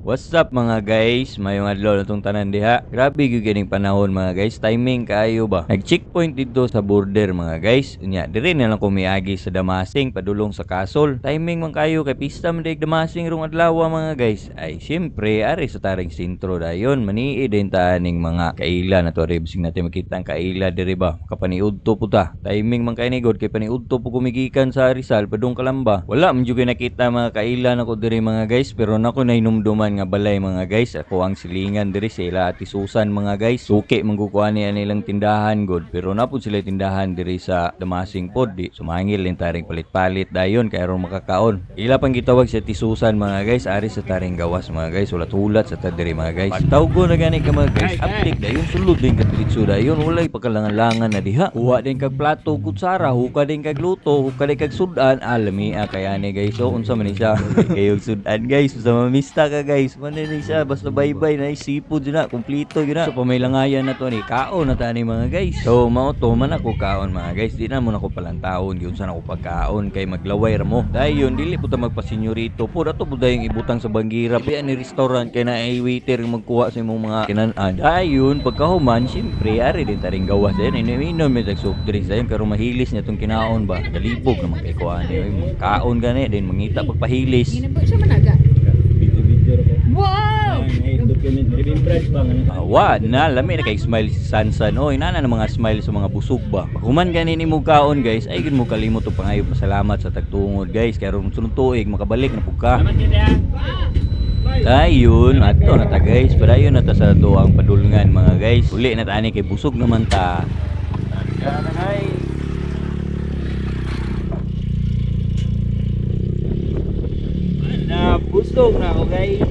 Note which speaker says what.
Speaker 1: What's up, mga guys? Mayong adlaw na tong tanan diha. Grabe gyud kining panahon, mga guys. Timing kaayo ba? Nag-checkpoint dito sa border, mga guys. Unya, diri na lang ko miagi sa Damasing padulong sa Kasol. Timing man kayo kay pista man diay Damasing rong adlaw, mga guys. Ay siyempre ari sa taring sentro dayon manii din ta ning mga kaila na to ari bisig natin makita ang kaila diri ba. Makapaniudto po ta. Timing man kay ni god kay paniudto po kumigikan sa Rizal padung Kalamba. Wala man jud kay nakita mga kaila nako diri, mga guys, pero nako nahinumduman nga balay, mga guys. Ako ang silingan diri sila Ate Susan, mga guys. Suki man kukuha niya nilang tindahan god, pero napud sila tindahan diri sa Damasing pod di. Sumangil din taring palit-palit dayon kay aron makakaon. Ila pang gitawag si Ate Susan, mga guys, ari sa taring gawas, mga guys. Hulat-hulat sa ta diri, mga guys. Pagtawgo na gani ka, mga guys, aptik dayon, sulod din ka diretso dayon, walay pagkalangan-langan na diha. Kuha din kag plato, kutsara, huka din kag luto, huka din kag sudan. Alami ah kay ani, guys. So unsa man ni siya? Kayog sudan, guys, sa mamista ka, guys. Man ni siya basta bye-bye na seafood yun na, kumpleto yun na. So pamay langayan na to ni kaon na tani, mga guys. So mao to man ako kaon, mga guys. Di na mo na ko palantaon yun sa ako pagkaon kay maglaway ra mo. Dayon dili po ta magpasenyorito po dato po dayong ibutang sa banggira pian ni restaurant kay naay waiter nga magkuha sa imong mga kinan-an. Dayon pagkahuman, syempre ari din taring gawas dayon inom-inom mi tag soft drinks dayon karon mahilis niya tong kinaon ba. Galibog naman kay kuan ni kaon gani din mangita pagpahilis.
Speaker 2: Ginabo siya managa.
Speaker 3: Video-video ko.
Speaker 2: Wow!
Speaker 3: Ay, document. Remembrance ba nga?
Speaker 1: Wa na lami na kay smile si Sansan. Oy, nana na mga smile sa mga busog ba. Paghuman gani nimo kaon, guys, ay gud mo kalimot og pangayo pasalamat sa tagtungod, guys, kay aron sunod tuig makabalik na pud ka.
Speaker 3: Salamat yun ah.
Speaker 1: Dayon ato na ta, guys, padayon na ta sa tuang padulngan, mga guys. Uli na ta ani kay busog naman ta.
Speaker 3: Sana, guys. Na busog na ako, guys.